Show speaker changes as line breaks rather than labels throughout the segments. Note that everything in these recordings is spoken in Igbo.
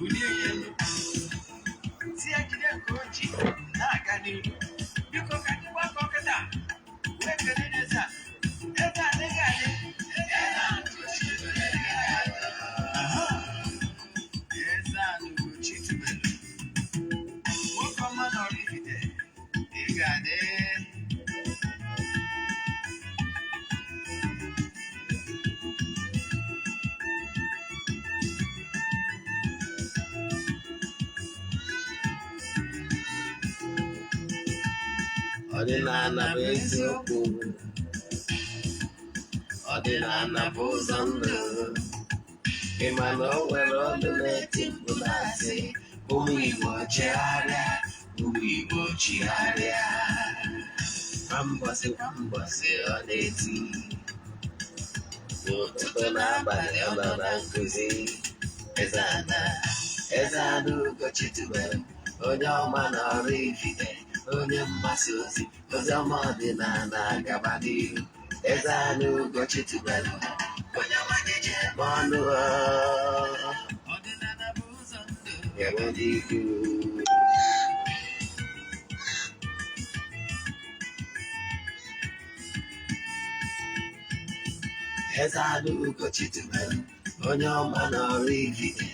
Bulie ya elu, si ya jide nke o ji na-aga n'ihu. Biko, ka anyị gbakọ kịta wee kelee eze a. Eze adịghị adị. Aha. Eze a Ugochi tubelu, nwoke ọma na Oraifite, ị ga-adị.
Ọdịnala bụ eziokwu, ọdịnala bụ ụzọ ndụ. Ị ma na o nwere olu na-eti mkpu na-asị, ụmụ Igbo chegharịa, ụmụ Igbo chigharịa. Kwa mbọsị kwa mbọsị ọ na-eti, n'ụtụtụ n'abalị ọ nọ na nkụzi. Eze ana, eze ana Ugochi tubelu, onye ọma na Oraifite, onye mgbasa ozi ozi ọma ọdịnala gaba n'ihu. Eze ana Ugochi tubelu, onye ọma na-eje ebe ọnụ.
Ọdịnala bụ ụzọ ndụ.
Gaba n'ihu. Eze ana Ugochi tubelu, onye ọma na Oraifite,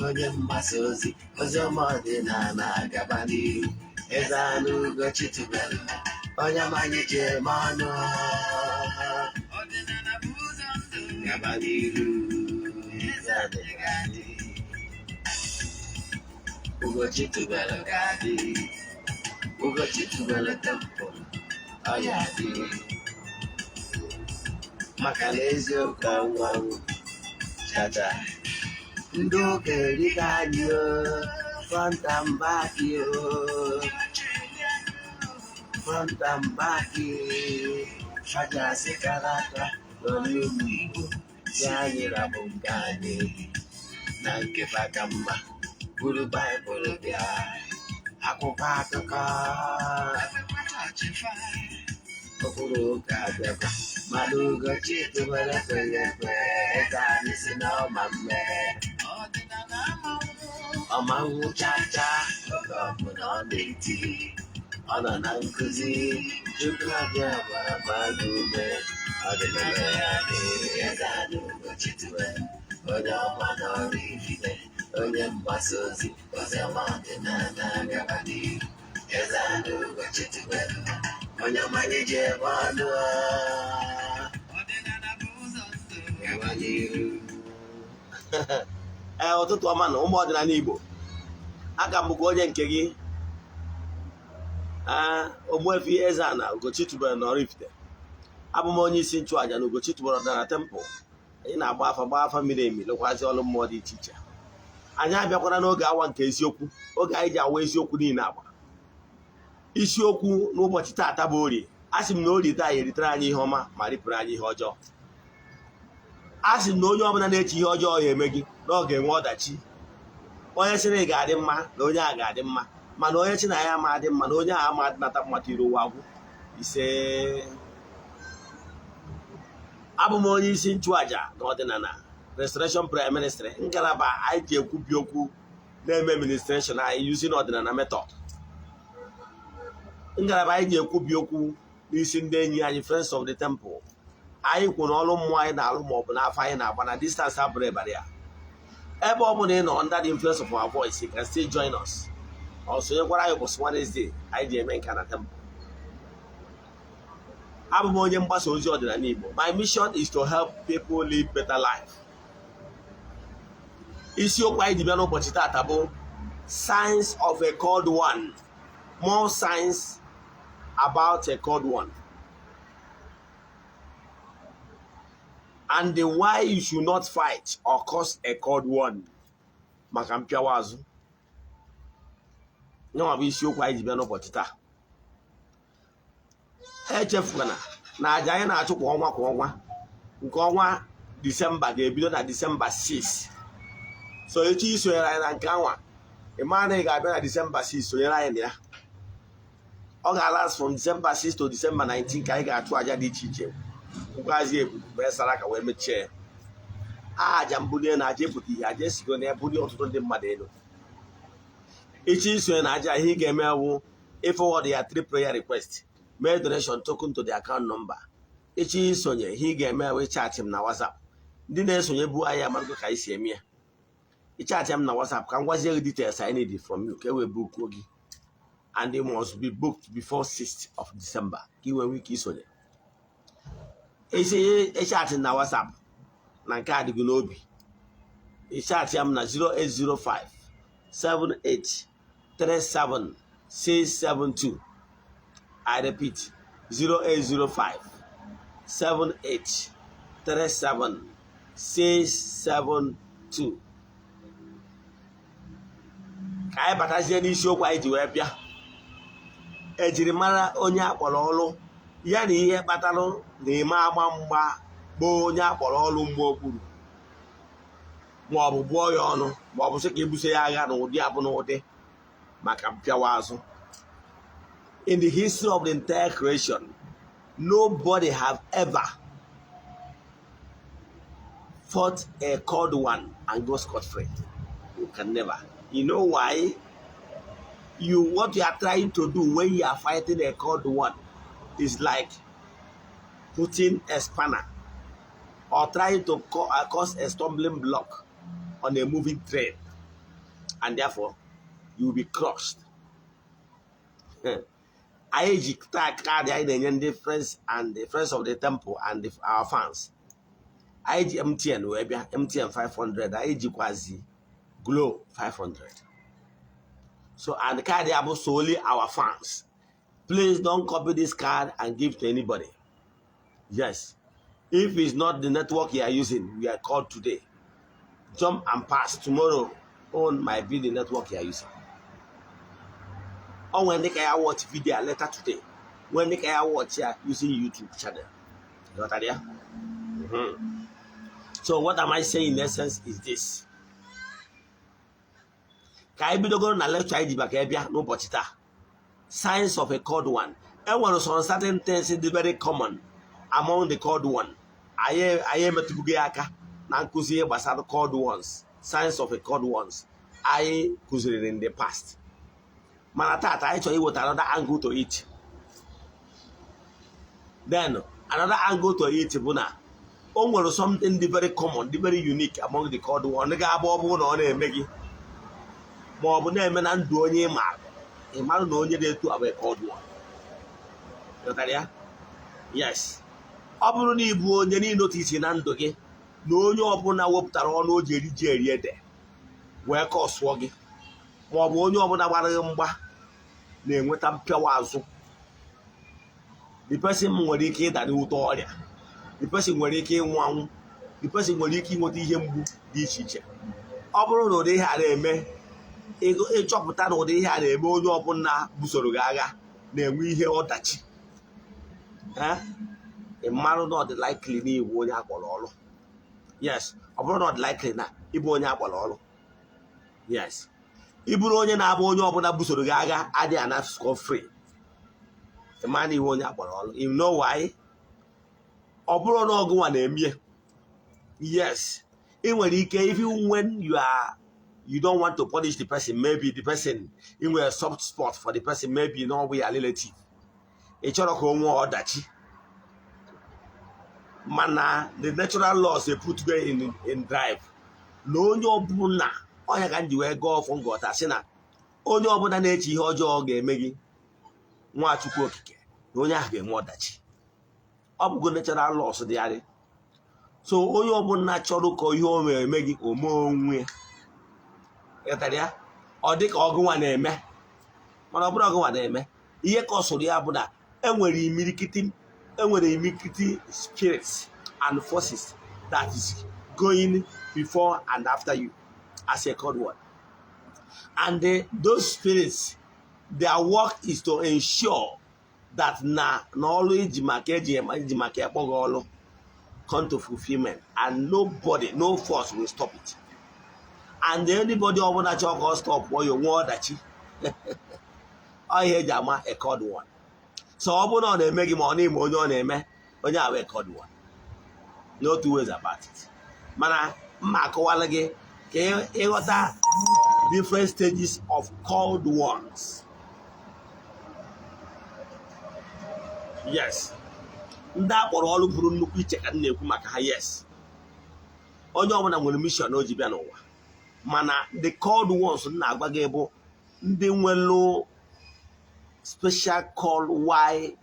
onye mgbasa ozi ozi ọma ọdịnala gaba n'ihu. Eze ana Ugochi tubelu, onye ọma anyị ji eme ọnụ.
Ọdịnala bụ ụzọ ndụ.
Gaba n'ihu.
Eze anyị ga-adị.
Ugochi tubelu ga-adị. Ugochi tubelu temple, ọ ya adị, maka na eziokwu anwụ anwụ chacha. Ndị ụka erika anyị o, front and back o, front and back. Fajasị kara aka nọ n'ụmụ Igbo si anyị rabụ nke anyị na nke ka mma. Buru Baịbụl bịa, akwụkwọ akụkọ
Efekwa chọọchị fa.
Okpuru ụka abịakwa, mana Ugochi tubelu ekweghị ekwe. Eze anyị si na ọma mme.
Ọdịnala amanwụ.
Ọma nwụ chacha. Oge ọbụla ọ na-eti, ọ nọ na nkụzi. Chukwu abịa gbara mmadụ ume. Ọdịnala ya dị. Eze anyị Ugochi tubelu, onye ọma na Oraifite, onye mgbasa ozi ozi ọma ọdịnala gaba n'ihu. Eze anyị Ugochi tubelu, onye ọma anyị ji eme ọnụ.
Ọdịnala bụ ụzọ ndụ.
Gaba n'ihu.
Ee, ụtụtụ ọma na ụmụ ọdịnala Igbo. Aka m bụkwa onye nke gị, ee, Ogbuefi Eze-Ana Ugochi tubelu na Oraifite. Abụ m onye isi nchụàjà na Ugochi tubelu ọdịnala temple. Anyị na-agba afa, gbaa afa miri emi, lụkwazị ọrụ mmụọ dị iche iche. Anyị abịakwara n'oge awa nke eziokwu, oge anyị ji awa eziokwu niile agba. Isiokwu n'ụbọchị taata bụ Orie. A sị m na Orie taa ya eritere anyị ihe ọma ma ripụrụ anyị ihe ọjọọ. A sị m na onye ọbụla na-eche ihe ọjọọ ya eme gị, na ọ ga-enwe ọdachi. Onye sị na ị ga-adị mma, na onye a ga-adị mma, mana onye sị na ya ama adị mma, na onye a ama adịnata mmatụ iru ụwa agwụ ise. Abụ m onye isi nchụaja na ọdịnala Restoration Prayer Ministry, ngalaba anyị ji ekwubi okwu na-eme ministration anyị using ọdịnala method, ngalaba anyị ji ekwubi okwu n'isi ndị enyi anyị, Friends of the Temple. Anyị kwụ na ọrụ mmụọ anyị na-alụ ma ọ bụ n'afọ anyị na-agba na distance abụrụ ịbara ya. Ebe ọ bụla ị nọ under the influence of our voice, you can still join us. Ọ sonyekwara anyị ụbọchị Wednesday anyị ji eme nka na temple. Abụ m onye mgbasa ozi ọdịnala Igbo. My mission is to help people live better life. Isiokwu anyị ji bịa n'ụbọchị taata bụ signs of a called one, more signs about a called one and the why you should not fight or curse a called one. Maka mpịawa azụ nyanwa bụ isiokwu anyị ji bịa n'ụbọchị taa. Echefukwana na aja anyị na-achụ kwa ọnwa kwa ọnwa, nke ọnwa Disemba ga-ebido na Disemba 6. So echi isonyere anyị na nke anwa, ị mara na ị ga-abịa na Disemba 6 sonyere anyị na ya. Ọ ga-last from December 6 to December 19, ka anyị ga-achụ aja dị iche iche, kwukwazi ebubu, mee saraka, wee mechie ya. Aja mbuli na aja epụta ihe, aja esigo na ebuli ọtụtụ ndị mmadụ elu. Ịchọ isonye na aja, ihe ị ga-eme wụ ịforward ya three prayer request, mee donation token to the account number. Ịchọ isonye, ihe ị ga-eme wụ ịchat m na WhatsApp. Ndị na-esonye bụ anyị amarago ka anyị si eme ya. Ịchat m na WhatsApp ka m gwazie gị details I need from you ka e wee bookuo gị, and they must be booked before 6th of December ka ị nwee ike isonye. Isi ịchat na WhatsApp na nke a dịgị n'obi, ịchat ya m na 0805 78 37 672. I repeat, 0805 78 37 672. Ka anyị batazie n'isiokwu anyị ji wee bịa: ejirimara onye akpọrọ ọrụ, ya na ihe kpatara na ime agba mgba gboo onye akpọrọ ọrụ mgbe okpuru, ma ọ bụ gbuo ya ọnụ, ma ọ bụ sị ka ebuso ya agha n'ụdị abụ n'ụdị maka mpịawa azụ. In the history of the entire creation, nobody have ever fought a called one and go scot-free. You can never. You know why? You what you are trying to do when you are fighting a called one is like putting a spanner or trying to cause a stumbling block on a moving train, and therefore you will be crushed. Anyị ji taa kaadị anyị na-enye ndị friends and the friends of the temple and our fans. Anyị ji MTN wee bịa, MTN 500, anyị jikwazi Glo 500. So, and kaadị abụ solely our fans. Please don't copy this card and give to anybody. Yes, if it's not the network you are using, we are called today, jump and pass. Tomorrow own might be the network you are using. Or when they can watch video later today, when they can watch ya using YouTube channel. You got that? So what am I saying in essence is this: ka anyị bidogoro na lecture anyị ji maka ịbịa n'ụbọchị taa, signs of a called one. Enwere some certain things dị very common among the called one. Anyị emetụbugo ya aka na nkụzi ihe gbasara called ones, signs of a called ones anyị kụziri in the past, mana tata anyị chọrọ iweta another angle to it. Then another angle to it bụ na o nwere something dị very common, dị very unique among the called one ga-abụ ọ bụrụ na ọ na-eme gị, ma ọ bụ na-eme na ndụ onye ị maara, ị mara na onye dị etu a bụ a called one. Ghọtara ya? Yes. Ọ bụrụ na ịbụ onye niile na ndụ gị na onye ọbụla wepụtara ọnụ o ji eri ji eri ede wee kọsụọ gị, ma ọ bụ onye ọbụla gbara gị mgba na-enweta mpịawa azụ, the person nwere ike ịda n'ute ọrịa, the person nwere ike ịnwụ anwụ, the person nwere ike inweta ihe mgbu dị iche iche. Ọ bụrụ na ụdị ihe a na-eme, ịchọpụta na ụdị ihe a na-eme onye ọbụla busoro gị agha na-enwe ihe ọdachi, ị marụ na ọ dị likely na ịbụ onye akpọrọ ọrụ. Yes, ọ bụrụ na ọ dị likely na ịbụ onye akpọrọ ọrụ, yes, ị bụrụ onye na-abụ onye ọbụla busoro gị agha adịghị ana scot free, ị ma na iwe onye akpọrọ ọrụ. You know why? Ọ bụrụ na ọgụnwa na-emie, yes, ị nwere ike, even when you don't want to punish the person, maybe the person, ị nwere soft spot for the person, maybe na ọ bụ ya relative, ị chọrọ ka o nwee ọdachi, mana the natural laws they put go in drive na onye ọbụla ọnya ka m ji wee gaa ọfọ ngọta sị na onye ọbụla na-eche ihe ọjọọ ga-eme gị, Nwachukwu Okike, na onye ahụ ga-enwe ọdachi. Ọ bụgo natural laws dị adị. So onye ọbụla chọrọ ka ihe o mere gị ome onwe ya, ghọtara ya, ọ dị ka ọgụnwa na-eme, mana ọ bụrụ ọgụnwa na-eme ihe ka ọ sụrụ ya bụ na enwere imirikiti spirits and forces that is going before and after you as a called one, and those spirits, their work is to ensure that na ọrụ iji maka eji maka ekpọ gị ọrụ come to fulfillment, and nobody, no force will stop it. And anybody ọbụla chọrọ ka ọ stop ya onwe ọdachi. Ọ ihe eji ama a called one. So ọ bụrụ na ọ na-eme gị, ma ọ na-eme onye ọ na-eme, onye ahụ a called one, no two ways about it. Mana Mma akọwala gị ka ịghọta different stages of called ones. Yes, ndị a kpọrọ ọrụ pụrụ nnukwu iche ka m na-ekwu maka ha. Yes, onye ọbụla nwere mission o ji bịa n'ụwa, mana the called ones m na-agwa gị bụ ndị nwelu special call why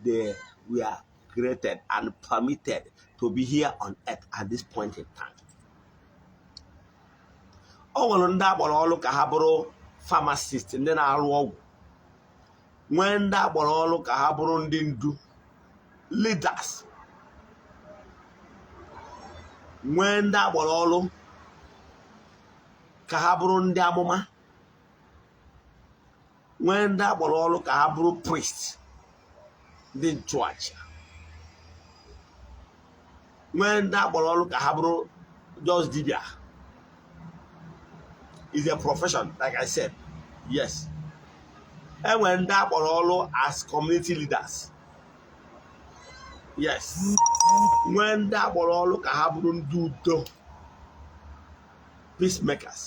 they were created and permitted to be here on earth at this point in time. O nwere ndị akpọrọ ọrụ ka ha bụrụ pharmacist, ndị na-arụ ọgwụ, nwee ndị akpọrọ ọrụ ka ha bụrụ ndị ndu, leaders, nwee ndị akpọrọ ọrụ ka ha bụrụ ndị amụma, nwee ndị akpọrọ ọrụ ka ha bụrụ priest, ndị nchụaja, nwee ndị akpọrọ ọrụ ka ha bụrụ just dibia. Is a profession, like I said. Yes, enwere ndị akpọrọ ọrụ as community leaders. Yes, nwee ndị akpọrọ ọrụ ka ha bụrụ ndị udo, peacemakers.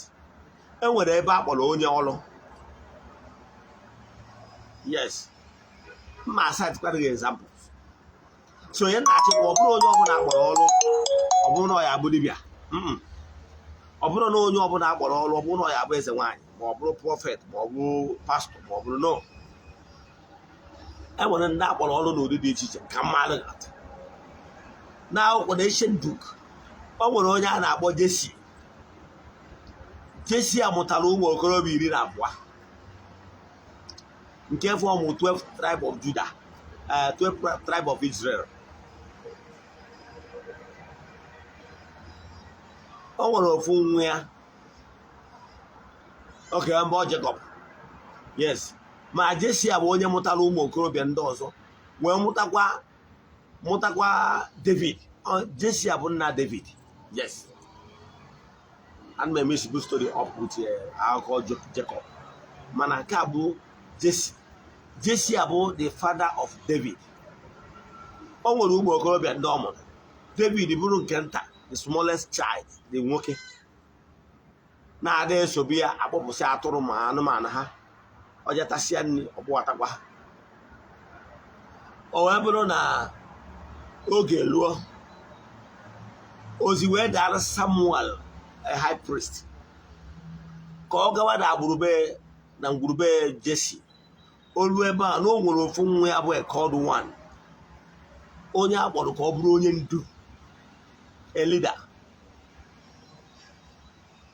Enwere ebe akpọrọ onye ọrụ. Yes, mma asatikwara gị examples. So onye na-achịkwa, ọ bụrụ onye ọbụla akpọrọ ọrụ, ọ bụrụ na ọ ya abụ dibịa, ọ bụrụ na onye ọbụla akpọrọ ọrụ, ọ bụrụ na ọ ya abụ eze nwaanyị, ma ọ bụrụ prophet, ma ọ bụrụ pastor, ma ọ bụrụ no. Enwere ndị akpọrọ ọrụ n'ụdị dị iche iche. Ka mmadụ na akwụkwọ na ancient book, o nwere onye a na-akpọ Jesi. Jesi a mụtara ụmụ okorobịa 12 nke form 12 tribe of Judah, 12 tribe of Israel. O nwere ofu nwa ya, oke mbụ Jacob. Yes, ma Jesi a bụ onye mụtara ụmụ okorobịa ndị ọzọ wee mụtakwa David. Jesi a bụ nna David. Yes, ana m emesibu story up with akụkọ Jacob, mana nke a bụ Jesi. Jesi a bụ the father of David. O nwere ụmụ okorobịa ndị ọ mụrụ. David bụrụ nke nta, the smallest child, the nwoke na-ada esobi ya akpọpụsị atụrụ ma anụmanụ ha, ọ jatasịa nri ọ kpụwatakwa ha. O wee bụrụ na oge luo, ozi wee dara Samuel, a high priest, ka ọ gawa na agbụrụbe na ngwurube Jesi. Olu ebe a na o nwere ofu nwa ya bụ a called one, onye a kpọrọ ka ọ bụrụ onye ndu, a leader.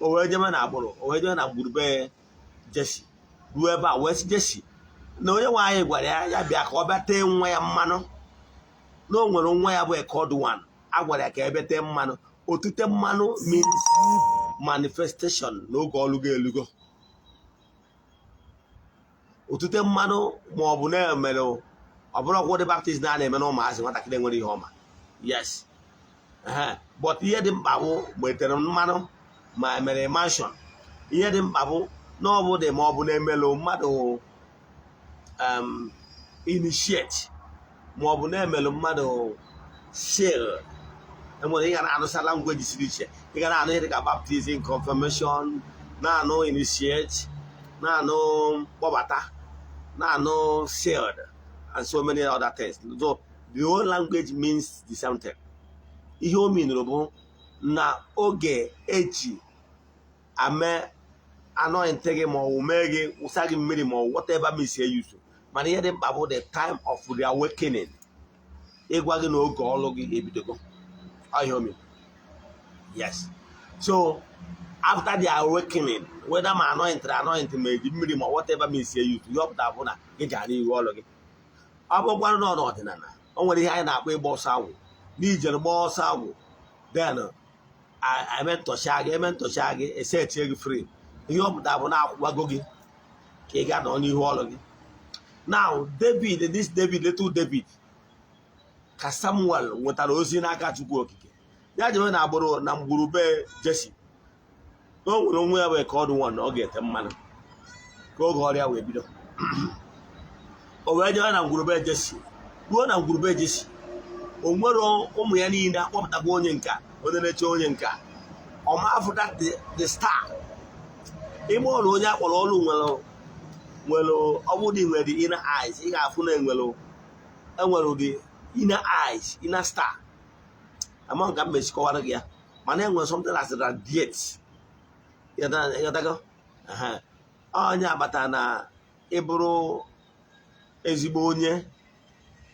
O wee jebe na agbụrụ, o wee jebe na ngwurube Jesi, ruo ebe a wee sị Jesi na onye nwe anyị gwara ya ya bịa ka ọ bịa tee nwa ya mmanụ, na o nwere nwa ya bụ a called one, a gwara ya ka ebe tee mmanụ. Otute mmanụ means manifestation n'oge ọlụgo elugo. Otute mmanụ ma ọ bụ na-emere, ọ bụrụ ọkwụ dị baptism a na-eme na ụmụazị nwatakịrị nwere ihe ọma. Yes, but ihe dị mkpa bụ ma etere mmanụ ma emere mansion, ihe dị mkpa bụ na ọ bụ dị ma ọ bụ na-emelụ mmadụ initiate, ma ọ bụ na-emelụ mmadụ seal. Enwere ị ga na-anụsa language siri iche, ị ga na-anụ ihe dịka baptism, confirmation, na-anụ initiate, na-anụ kpọbata, na-anụ sealed, and so many other things. So the whole language means the same thing. Ihe o minụrụ bụ na oge eji ame anoint gị ma ọ bụ mee gị, wụsa gị mmiri ma ọ bụ whatever means e use, mana ihe dị mkpa bụ the time of reawakening, ịgwa gị na oge ọlụ gị ebidogo. Ọ ihe o mean. Yes, so after the awakening, whether ma anoint anoint ma eji mmiri ma whatever means e use, ihe ọ pụtara bụ na gị gara n'ihu ọlụ gị. Ọ bụkwanụ na ọdịnala, o nwere ihe anyị na-akpọ ịgba ọsọ agwụ, n'ijere gbaa ọsọ agwụ, then eme ntọcha gị, eme ntọcha gị, esetie gị free. Ihe ọ pụtara bụ na akwụwago gị ka ị ga nọ n'ihu ọlụ gị. Now David, this David, little David, ka Samuel nwetara ozi n'aka Chukwu Okike ya jebe na agbụrụ na mgburube Jesi, na o nwere onwe ya wee ka ọ dị nwa na ọ ga-ete mmanụ ka oge ọrịa wee bido. O wee jebe na ngwurube Jesi, ruo na ngwurube Jesi, o nwere ụmụ ya niile akpọpụtakwa onye nka, onye na-eche onye nka. Ọma afụ that the star ime ọrụ onye akpọrọ ọrụ nwere. Ọ bụrụ na ị nwere the inner eyes, ị ga-afụ na enwere the inner eyes, inner star. Ama nka m mesikọwara gị ya, mana enwere something that radiates. Ịghọtago? Onye agbata na ịbụrụ ezigbo onye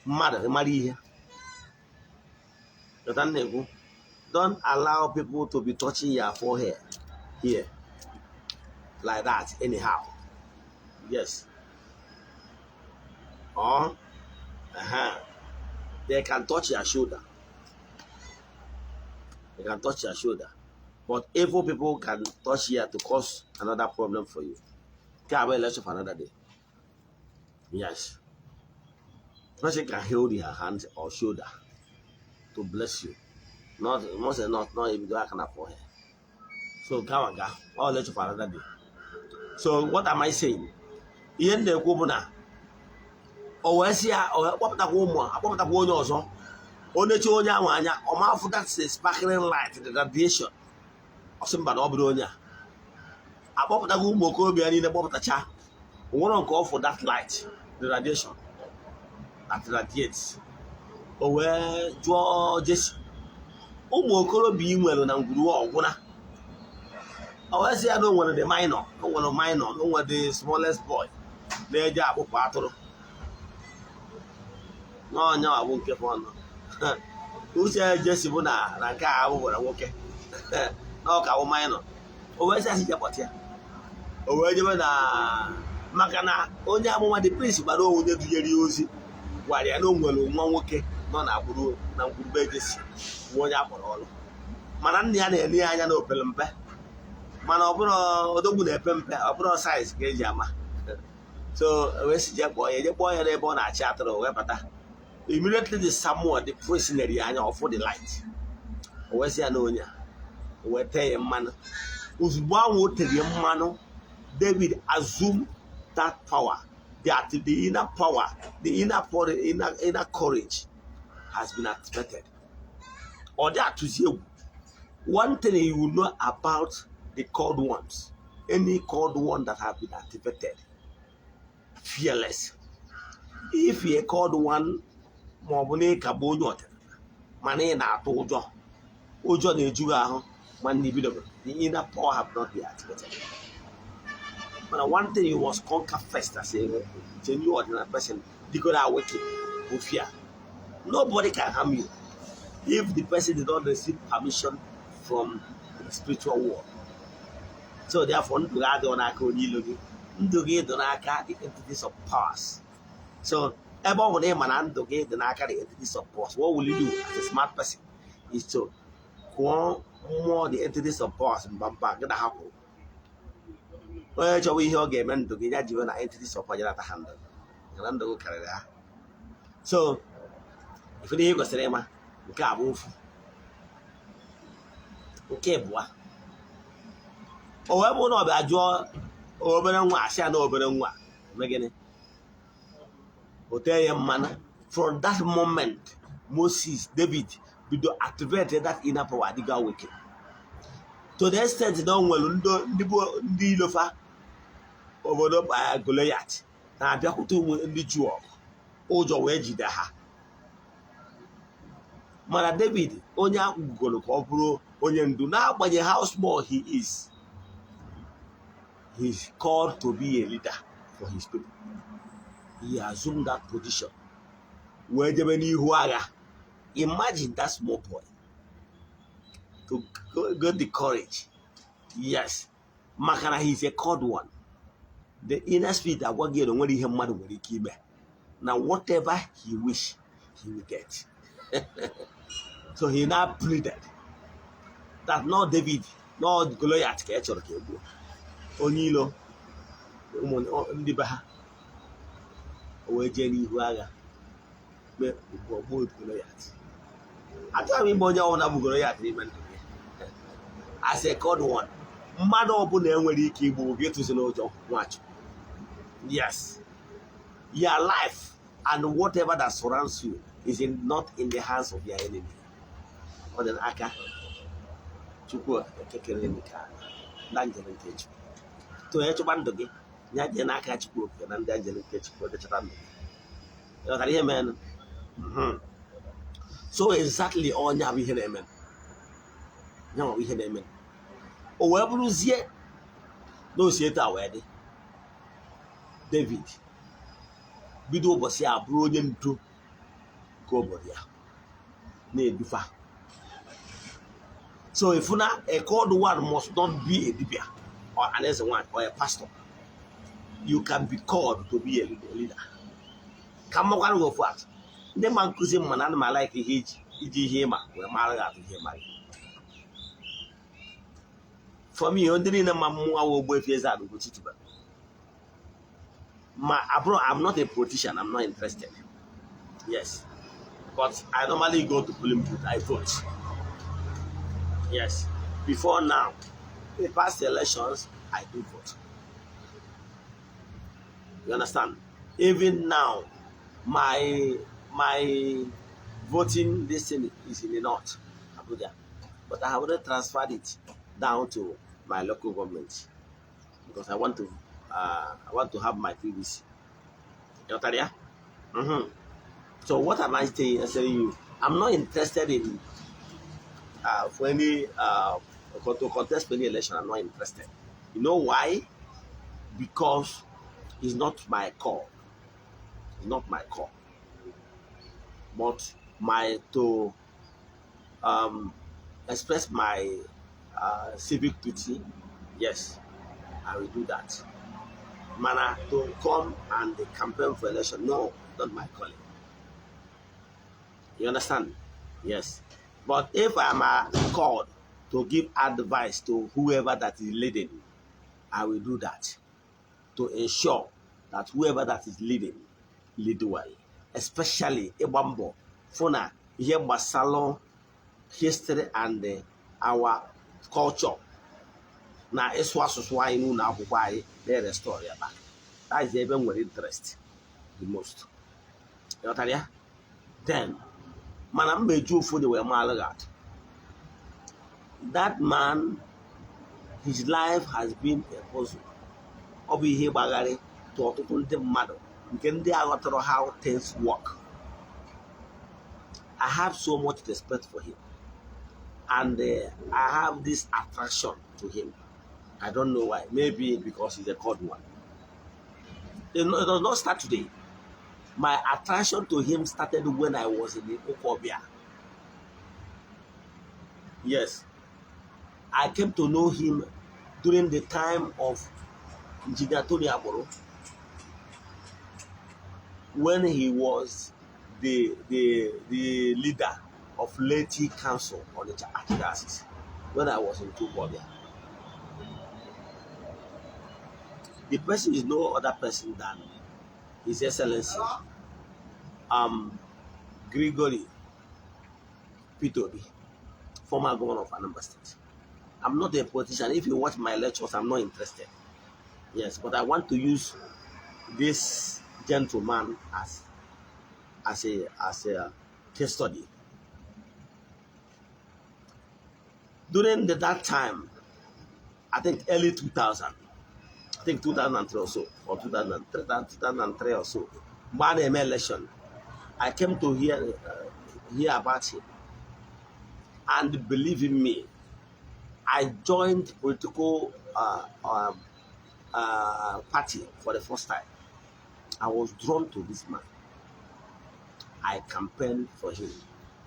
mmadụ mara ihe ghọta m na-ekwu. Don't allow people to be touching your forehead here like that anyhow. Yes, or they can touch your shoulder, they can touch your shoulder, but evil people can touch here to cause another problem for you. Nke a bụ election for another day. Yes, person can hold your hand or shoulder to bless you, not must not even aka na forehead. So gawa ga all lecture for another day. So what am I saying? Ihe m na-ekwu bụ na o wee sị ya, o wee kpọpụtakwa ụmụ, akpọpụtakwa onye ọzọ. O nechi onye ahụ anya, ọ ma afụ that sparkling light, the radiation. Ọ sị mba, na ọ bụrụ onye a. Akpọpụtakwa ụmụ okorobịa niile, kpọpụtacha, o nwere nke ọ fụ that light, the radiation that radiates. O wee jụọ Jesi, ụmụ okorobịa ị nwere na ngwuru ọgwụna? O wee sị ya na o nwere the minor, o nwere minor, o nwere the smallest boy na-eje akpụkpọ atụrụ n'ọnya bụ nke fọnụ. Uche Jesi bụ na nke a abụbara nwoke na ọ ka bụ minor. O wee sị asị jekpọta ya. O wee jebe na maka na onye amụma, the prince, gbara onye dunyere ya ozi gwara ya na o nwere nwa nwoke nọ na agbụrụ na ngwurube Jesi bụ onye akpọrọ ọrụ, mana nna ya na-ele ya anya na opere mpe, mana ọ bụrụ odogwu na-epe mpe, ọ bụrụ size ka eji ama. So wee si jee kpọọ ya, jee kpọọ ya n'ebe ọ na-achị atụrụ. Wee bata. Immediately the Samuel, the priest, nere ya anya, ọfụ the light. O wee sị ya na onye a. O wee tee ya mmanụ. Ozugbo ahụ o tere ya mmanụ, David assume that power, the inner power, the inner power, inner courage has been activated. Ọ dị atụzi egwu. One thing you will know about the called ones, any called one that have been activated, fearless. If you called one, ma ọ bụ na ị ka bụ onye ọdịnala, mana ị na-atụ ụjọ, ụjọ na-eju gị ahụ, ma na ibidobe, the inner power have not been activated. Mana one thing you must conquer first as a genuine ordinary person digoro awaken bụ fear. Nobody can harm you if the person did not receive permission from the spiritual world. So therefore, ndụ gị adịghị n'aka onye ilo gị, ndụ gị dị n'aka the entities of powers. So ebe ọ bụ na ị ma na ndụ gị dị n'aka the entities of powers, what will you do as a smart person is to kụọ mmụọ, the entities of powers, mba mba gị na ha kwụrụ. Onye chọwa ihe ọ ga-eme ndụ gị, ya jiwe na entities of power nata ha ndụ gị, na ndụ gị karịrị ha. So ife ihe ị kwesịrị ịma, nke a bụ ofu. Nke abụọ, o wee bụrụ na ọ bịa jụọ obere nwa, asị ya na obere nwa eme gịnị? O tee ya mmanụ. From that moment, Moses, David bido activate that inner power, adịgo awaken to the extent na o nwere ndị bụ ndị ilofa obodo Goliath na-abịakwute ụmụ ndị Juu ọgụ, ụjọ wee jide ha. Mana David, onye akwụgoro ka ọ bụrụ onye ndu, n'agbanyeghị how small he is, he is called to be a leader for his people. He assumed that position wee jebe n'ihu agha. Imagine that small boy to get the courage. Yes, maka na he is a called one. The inner spirit agwa gị na o nwere ihe mmadụ nwere ike ime, na whatever he wish, he will get. So he now pleaded that not David, not Goliath ka e chọrọ ka e gbuo, onye ilo ụmụ ndị be ha. O wee jee n'ihu agha mee gbuo Goliath. Achọghị m ime onye ọbụla bụ Goliath n'ime ndụ gị. As a called one, mmadụ ọbụla enwere ike igbu gị tụzi n'ụjọ. Nwachukwu, yes, your life and whatever that surrounds you is not in the hands of your enemy. Ọ dị n'aka Chukwu Okike kere elu ka ndị anjelu nke Chukwu tụ onye chụkwa ndụ gị ya jee n'aka Chukwu Okike na ndị anjelu nke Chukwu okechọta ndụ gị. Ịghọtara ihe mere? So exactly, ọnya bụ ihe na-eme, ya bụ ihe na-eme. O wee bụrụzie na osi etu a wee dị. David bido ụbọchị a bụrụ onye ndu nke obodo ya na-edufa. So if na a called one must not be a dibia or an eze one or a pastor, you can be called to be a leader. Ka m makwara gị ofu atụ, ndị ma nkụzi mma na ana m a-like ihe iji ihe ịma wee mara gị atụ ihe mara. For me, ndị niile ma mmụọ awa Ogbuefi Eze-Ana Ugochi tubelu ma abụrụ, I'm not a politician, I'm not interested. Yes, but I normally go to polling booth, I vote. Yes, before now, the past elections, I do vote. You understand? Even now, my voting this thing is in the north, Abuja, but I have already transferred it down to my local government because I want to have my PVC. You know ya? So what am I saying? Saying you, I'm not interested in for any to contest any election. I'm not interested. You know why? Because it's not my call. It's not my call. But my to express my civic duty, yes, I will do that. Mana to come and campaign for election, no, not my calling. You understand? Yes. But if I'm called to give advice to whoever that is leading, I will do that to ensure that whoever that is leading lead well. Especially ịgba mbọ fụ na ihe gbasalụ history and our culture na ịsụ asụsụ anyị n'ụlọ akwụkwọ anyị na-restore ya back. That is ebe m nwere interest the most. Ịghọtara ya? Then, mana m eji ofu onye wee maalụ gị atụ. That man, his life has been a puzzle. Ọ bụ ihe gbagharị tụ ọtụtụ ndị mmadụ nke ndị aghọtara how things work. I have so much respect for him and I have this attraction to him. I don't know why. Maybe because he's a called one. It does not start today. My attraction to him started when I was in the Okobia. Yes, I came to know him during the time of Engineer Tony Agboro, when he was the leader of Laity Council on the Archdiocese, when I was in Okobia. The person is no other person than His Excellency Gregory Peter Obi, former governor of Anambra State. I'm not a politician. If you watch my lectures, I'm not interested. Yes, but I want to use this gentleman as a case study. During that time, I think early 2000, I think 2003 or so, or 2003, 2003 or so, mgbe a na-eme election, I came to hear about him. And believe in me, I joined political party for the first time. I was drawn to this man. I campaigned for him.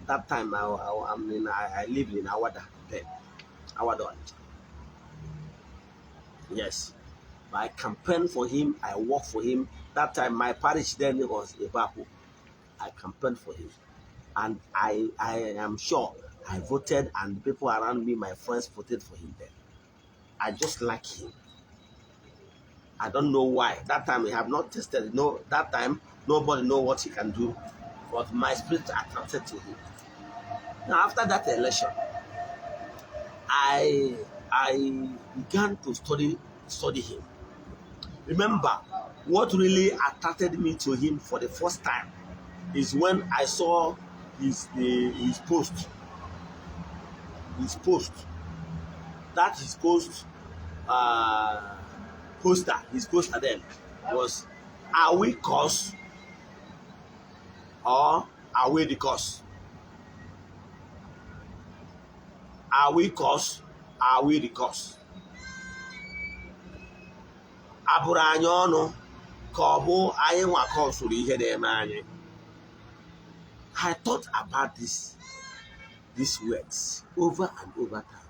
That time, I mean, I lived in Awada then, Awada Onitsha. Yes. But I campaigned for him. I worked for him. That time, my parish then was Ibaku. I campaigned for him. And I am sure I voted, and the people around me, my friends, voted for him then. I just like him. I don't know why. That time we have not tested. No, that time nobody know what he can do. But my spirit attracted to him. Now after that election, I began to study him. Remember, what really attracted me to him for the first time is when I saw his post That his coast poster, his poster then was, "Are we cause or are we the cause? Are we cause? Are we the cause?" Abụrụ anyị ọnụ ka ọ bụ anyị nwa kọsụrụ ihe na-eme anyị. I thought about these words over and over time.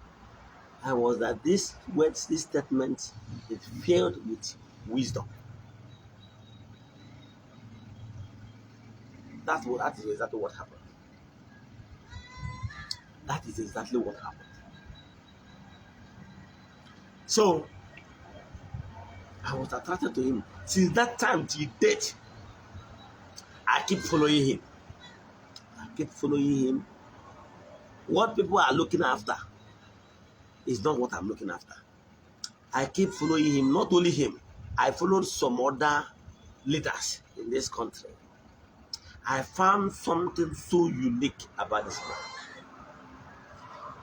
I was that these words, this statement is filled with wisdom. That is exactly what happened. That is exactly what happened. So I was attracted to him. Since that time till date, I keep following him. I keep following him. What people are looking after is not what I'm looking after. I keep following him. Not only him, I followed some other leaders in this country. I found something so unique about this man.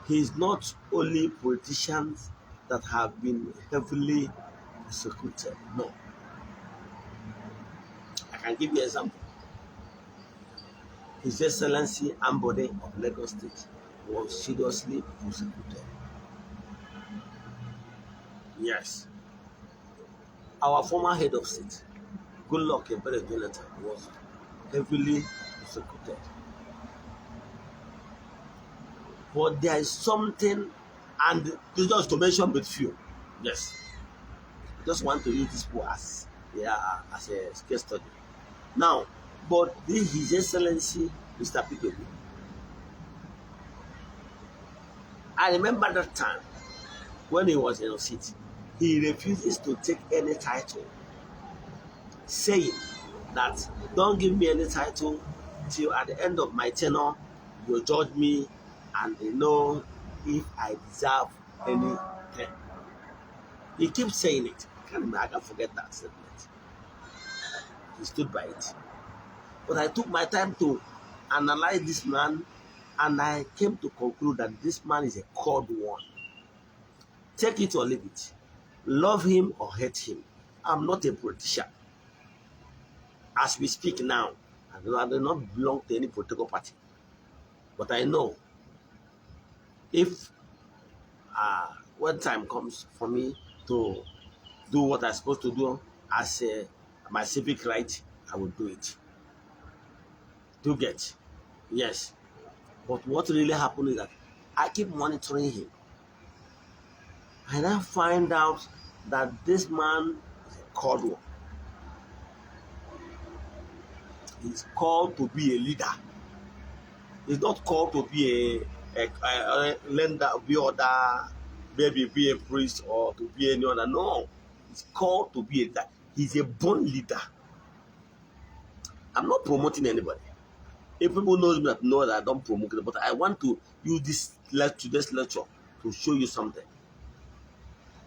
He is not only politicians that have been heavily persecuted. No. I can give you an example. His Excellency Ambode of Lagos State was seriously prosecuted. Yes. Our former head of state, Goodluck Ebele Jonathan, was heavily prosecuted. But there is something, and just to mention but few. Yes. I just want to use this people as a case study. Now, but this His Excellency, Mr. Peter Obi. I remember that time when he was in the city, he refuses to take any title, saying that don't give me any title till at the end of my tenure, you judge me and they know if I deserve anything. He keeps saying it. I can't forget that statement. He stood by it. But I took my time to analyze this man, and I came to conclude that this man is a called one. Take it or leave it. Love him or hate him. I'm not a politician. As we speak now, I do not belong to any political party. But I know if when time comes for me to do what I'm supposed to do as my civic right, I will do it. Do get? Yes. But what really happened is that I keep monitoring him. And I find out that this man is a called one. He's called to be a leader. He's not called to be a lender, be other, maybe be a priest or to be any other. No. He's called to be a leader. He's a born leader. I'm not promoting anybody. If people know me, that know that I don't promote it, but I want to use this lecture, to show you something.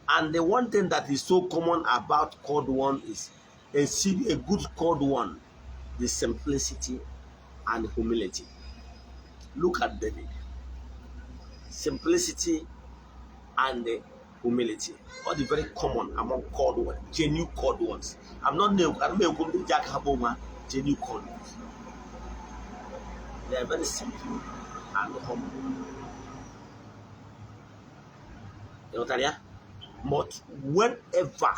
And the one thing that is so common about called one is a good called one, the simplicity and humility. Look at David. Simplicity and humility. All the very common among called ones, genuine called ones. I'm not new, I don't know Jack Haboma, genuine called ones. They are very simple and humble. You know what I mean? But whenever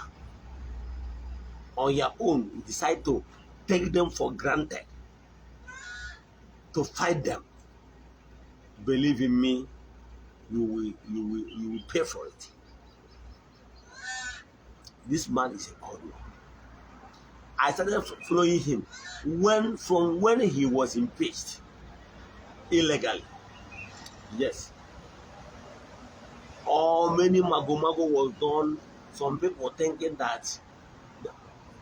on your own you decide to take them for granted, to fight them, believe in me, you will pay for it. This man is a God one. I started following him from when he was impeached illegally. Yes. All many mago-mago was done. Some people thinking that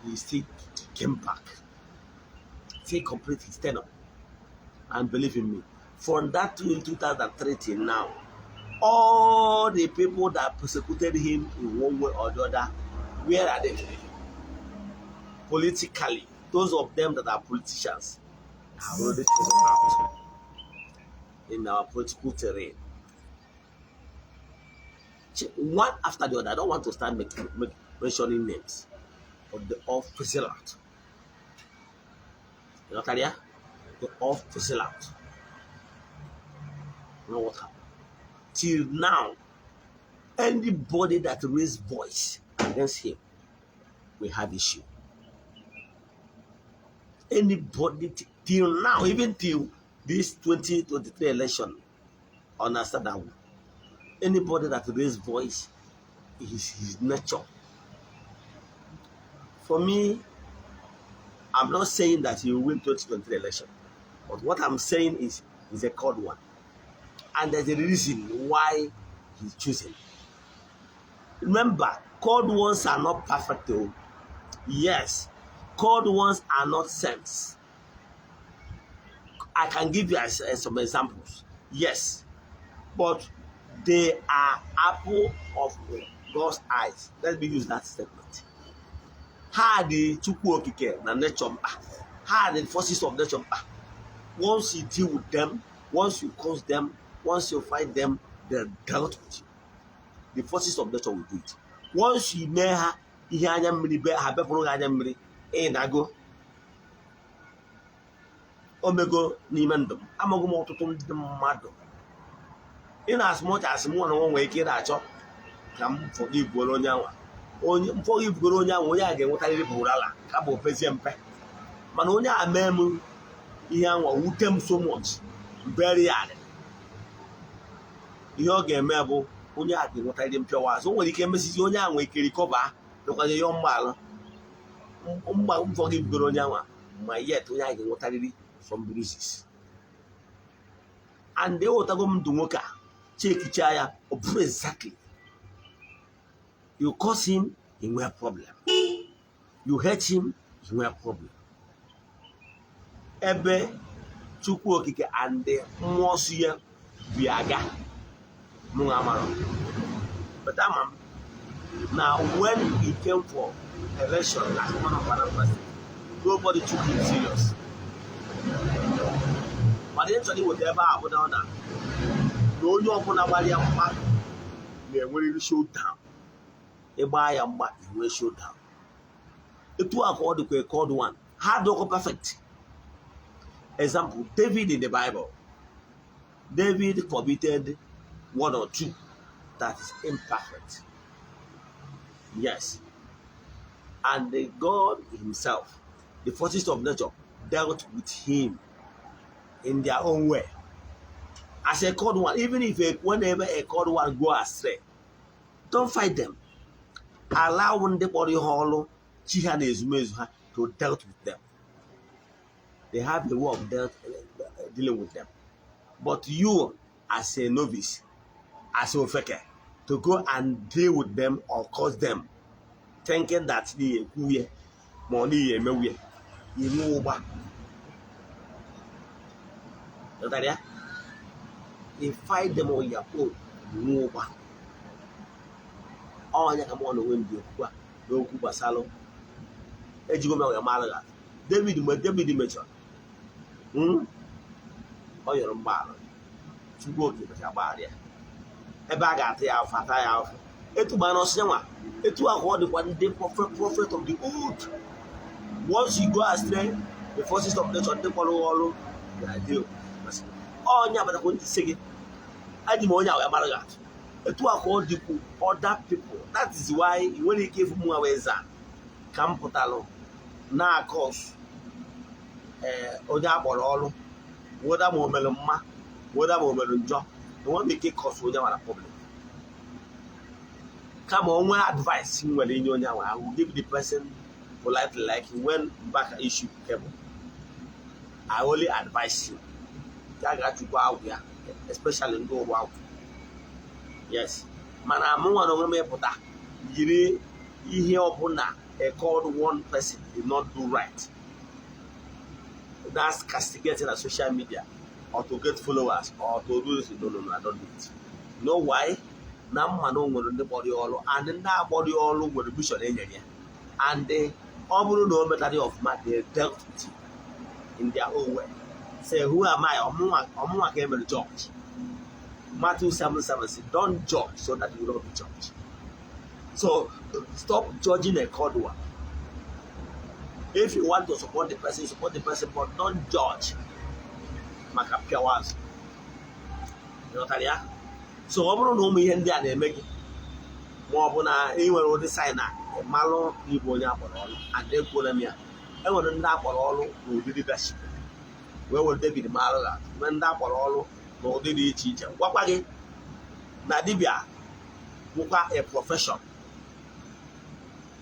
he still came back. Still complete his tenure. And believe in me, from that in 2003 till now, all the people that persecuted him in one way or the other, where are they today? Politically, those of them that are politicians have already taken out in our political terrain. One after the other. I don't want to start mentioning names, but they all fizzle out. You know, ya? They all fizzle out. You know what happened? Till now, anybody that raise voice against him will have issue. Anybody till now, even till this 2023 election, understand that anybody that raise voice is his nature. For me, I'm not saying that he will win 2023 election, but what I'm saying is he's a called one. And there's a reason why he's choosing. Remember, called ones are not perfect though. Yes, called ones are not saints. I can give you some examples. Yes, but they are apple of God's eyes. Let me use that statement. Ha dị Chukwu Okike na nature mkpa. Ha dị forces of nature mkpa. Once you deal with them, once you cause them, once you fight them, they dealt with you. The forces of nature will do it. Once you mee ha ihe anya mmiri be ha bepụrụ gị anya mmiri, ị na-ago omego n'ime ndụ m. Amaghị m ọtụtụ ndị mmadụ ị na as much as mụ na nwa nwere ike ị na-achọ ka m forgive onye anwa, onye m forgive onye ahụ, onye a ga-enwetarịrị bụrala ka bụ opezie mpe. Mana onye a mee m ihe anwa wute m so much mberi ya, ihe ọ ga-eme bụ onye a ga-enwetarịrị mpịawa azụ. O nwere ike emesizi onye a nwere ike recover, dịkwanye ya mgbaala mgba m forgive onye anwa, ma yet onye a ga-enwetarịrị some bruises. And ewetago m ndụ nwoke a, chekicha ya, ọ bụrụ exactly you cause him, he nwee problem. You hate him, he nwee problem. Ebe Chukwu Okike and mmụọ nsọ ya bi aga, mụ amara. But ama m na when he came for election as one of Anambra State, nobody took him serious. Mana ihe chọrọ iweta ebe a bụ na ọ na onye ọbụla gbara ya mgba na-enwerịrị showdown. Ịgba ya mgba, enwe showdown. Etu a ka ọ dịkwa a called one. Ha dịkwa perfect. Example, David in the Bible. David committed one or two that is imperfect. Yes. And the God himself, the forces of nature, dealt with him in their own way. As a called one, even if a, whenever a called one go astray, don't fight them. Allow ndị kpọrọ ihe ọlụ chi ha na ezumezu ha to dealt with them. They have a way of dealing with them. But you, as a novice, as a ofeke, to go and deal with them or cause them, thinking that n'ihi ekwu ya ma ọ n'ihi emewu ya, inwe ụgba. Ghọtara ya? You fight them on your own, inwe ụgba. Ọnya ka mụ na onwe m dị okwukwa n'okwu gbasara ejigo m ya mara gị. David, mgbe David mechara, ọ yọrọ mgbaghara. Chukwu Oke mechara gbaghara ya. Ebe a ga-ata ya afọ, ata ya afọ. Etu gbara n'ọsọ nwa etu ahụ ọ dịkwa ndị prophet of the old. Once you go astray, the forces of nature, ndị kpọrọ ọrụ, ga-adị. Onye abatakwa ndị ise gị eji m onye ahụ ya mara gị atụ. Etu a ka ọ dịkwu other people. That is why ị nwere ike ịfụ mụ wee zaa ka m pụtalụ na-akọs ee onye akpọrọ ọrụ, weda ma o mere mma, weda ma o mere njọ, enweghị m ike ịkọsụ onye nwara public. Kama onwe advice m nwere inye onye ahụ, I will give the person politely, like when back issue came, I only advise him ya ga-achụkwa agwụ ya, especially ndị ụrụ agwụ. Yes, mana mụ nwere onwe m ịpụta yiri ihe ọbụla a called one person did not do right, that's castigating on social media or to get followers or to do this. No, no, no, I don't do it. You know why? Na mma na o nwere ndị kpọrọ ya ọrụ, and ndị akpọrọ ya ọrụ nwere mission enyere ya, and ọ bụrụ na o metara ya ọfụma, they dealt with it in their own way. Say, who am I? Ọmụnwa ka e mere judge. Matthew 7:7 says, "Don't judge so that you will not be judged." So stop judging a called one. If you want to support the person, support the person, but don't judge maka pịawa azụ. Ịghọtara ya? So ọ bụrụ na ụmụ ihe ndị a na-eme gị, ma ọ bụ na ị nwere ụdị sign a, malụ ịbụ onye akpọrọ ọrụ. And ekwuola m ya, e nwere ndị akpọrọ ọrụ n'ụdị leadership wee were David marụ ha, nwee ndị akpọrọ ọrụ n'ụdị dị iche iche. Gwakwa gị na dibịa bụkwa a profession.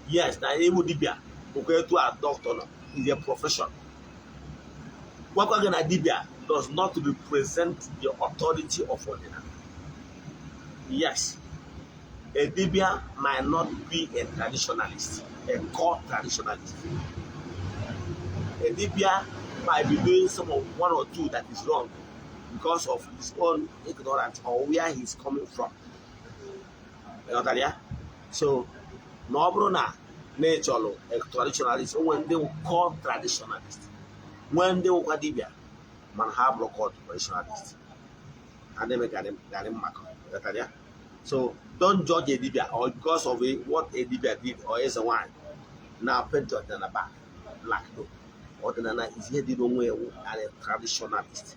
Yes, na ịbụ dibịa bụkwa etu a doctor nọ, is a profession. Gwakwa gị na dibịa does not represent the authority of ọdịnala. Yes, a dibia might not be a traditionalist, a core traditionalist. A dibia might be doing some of one or two that is wrong because of his own ignorance or where he's coming from. Ịghọtara ya? So na ọ bụrụ na na ị chọrọ a traditionalist, o nwere ndị core traditionalist, nwee ndị nwekwa dibia mana ha bụrụ core traditionalist. Ha na-eme garị mmakọ. Ịghọtara ya? So don't judge a dibia or because of what a dibia did or eze nwanyị na paint ọdịnala back black. No, ọdịnala is ihe dị n'onwe ya and a traditionalist.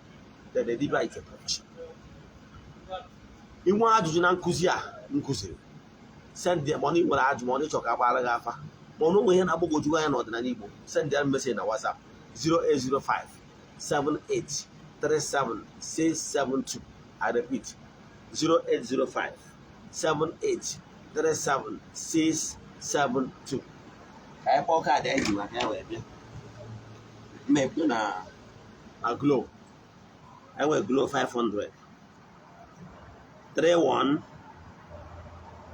Then the dibia is a profession. Inwe ajụjụ na nkụzi a nkụziri, send them. Mana ị nwere ajụ, ma ọ chọrọ ka agbara gị afa, ma ọ na onwe ihe na-agbagwoju anya n'ọdịnala Igbo, send them message na WhatsApp 0805 78 37 672. I repeat, 0805 78 37 672. Ka anyị kpọọ kaadị anyị ji maka ya wee bịa mmepe na Glo. Anyị nwere Glo 500: 31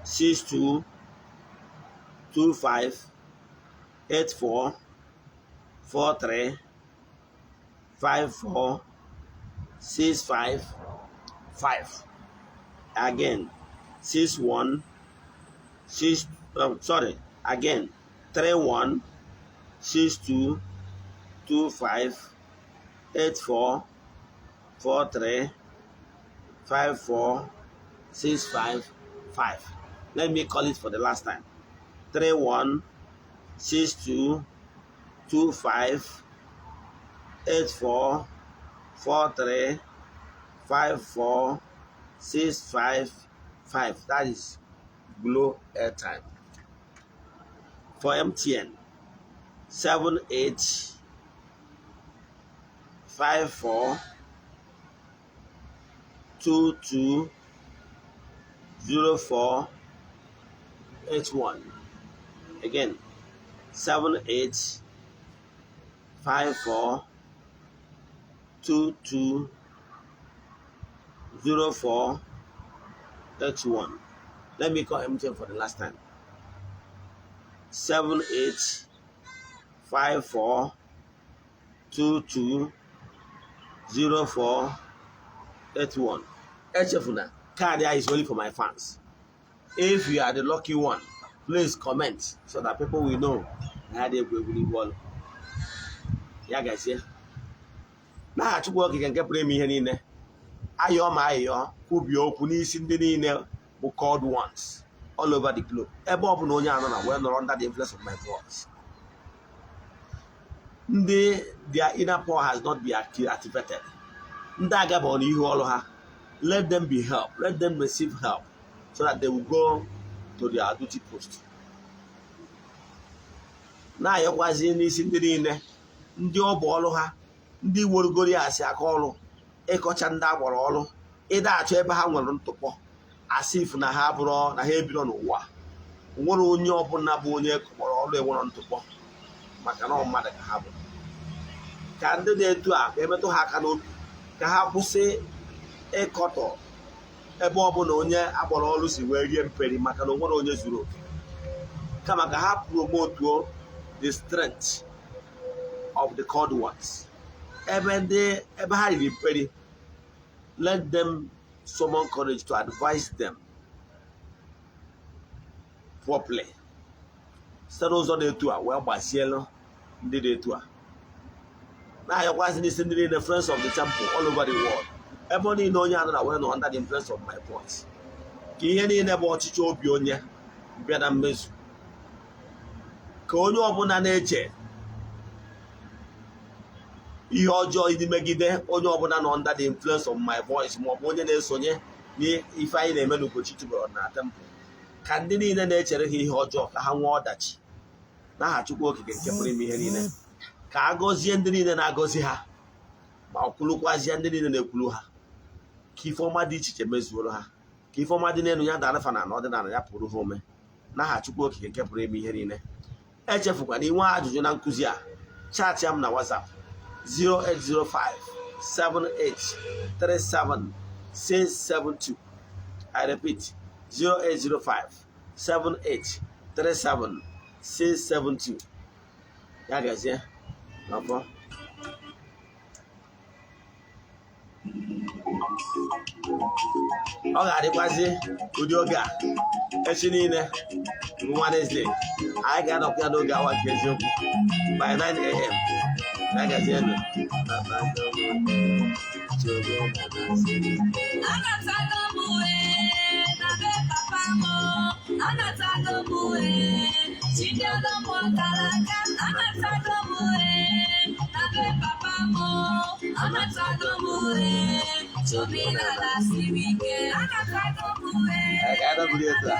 62 25 84 43 54 65 5. Again, 61 6, sorry, again, 31 62 25 84 43 54 65 5. Let me call it for the last time: 31 62 25 84 43 54 65 5. That is Glo airtime. For MTN, 7 8 5 4 2 2 0 4 8 1. Again, 7 8 5 4 2 2 0 4 31. Let me call MTN for the last time: 7 8 5 4 2 2 0 4 81. Echefuna, card is only for my fans. If you are the lucky one, please comment so that people will know na ya dị egwu egwu n'ihu ọlụ ya gazie. N'aha Chukwu Okike nke pụrụ ime ihe niile, ayọọ ma ayọọ kwubie okwu n'isi ndị niile bụ called ones all over the globe, ebe ọ bụla onye anọ na wee nọrọ under the influence of my voice, ndị their inner power has not been activated, ndị agaba n'ihu ọrụ ha, let them be help, let them receive help so that they will go to their duty post. Na-ayọkwazi n'isi ndị niile ndị ọ bụ ọrụ ha, ndị werugoro ya asị aka ọrụ ịkọcha ndị agbara ọrụ, ịda achọ ebe ha nwere ntụpọ, asị ifu na ha bụrụ na ha ebiro n'ụwa. Nwere onye ọbụla bụ onye kpọrọ ọrụ enwere ntụpọ, maka na ọ mmadụ ka ha bụ. Ka ndị na-etu a ka emetụ ha aka n'obi, ka ha kwụsị ịkọtọ ebe ọbụla onye akpọrọ ọrụ si wee rie mperi, maka na o nwere onye zuru oke, kama ka ha promotuo the strength of the called ones. Ebe ndị ebe ha riri mperi, let them summon courage to advise them properly, site n'ụzọ dị etu a wee gbazielu ndị dị etu a. Na-ayọkwazị n'isi ndị niile friends of the temple all over the world. Ebe niile onye anọ na wee nọ under the influence of my voice, ka ihe niile bụ ọchịchọ obi onye bịa na mmezu, ka onye ọbụla na-eche ihe ọjọọ ịdị megide onye ọbụla nọ under the influence of my voice, ma ọ bụ onye na-esonye n'ife anyị na-eme n'Ugochi tubelu na temple, ka ndị niile na-echere ha ihe ọjọọ ka ha nwee ọdachi n'aha Chukwu Okike nke pụrụ ime ihe niile. Ka a gọzie ndị niile na-agọzi ha, ma ọ kwulukwazie ndị niile na-ekwulu ha. Ka ife ọma dị iche iche mezuoro ha, ka ife ọma dị n'elu ya dara fa na ọdịnala ya pụrụ ha ome n'aha Chukwu Okike nke pụrụ ime ihe niile. Echefukwana, inwe ajụjụ na nkụzi a, chat ya m na WhatsApp 0805 78 37 672. I repeat, 0805 78 37 672. Ya gazie n'ọfọ. Ọ ga-adịkwazị ụdị oge a echi niile bụ Wednesday. Anyị ga-anọkwa ya n'oge awa nke eziokwu by 9 a.m. Ya gazienụ.
Anatago m wee na be papa m, anatago m wee chinyere m akara aka, anatago m wee na be papa m, anatago m wee chụmilala siri ike, anatago m wee
Ka anyị nọbiri etu a.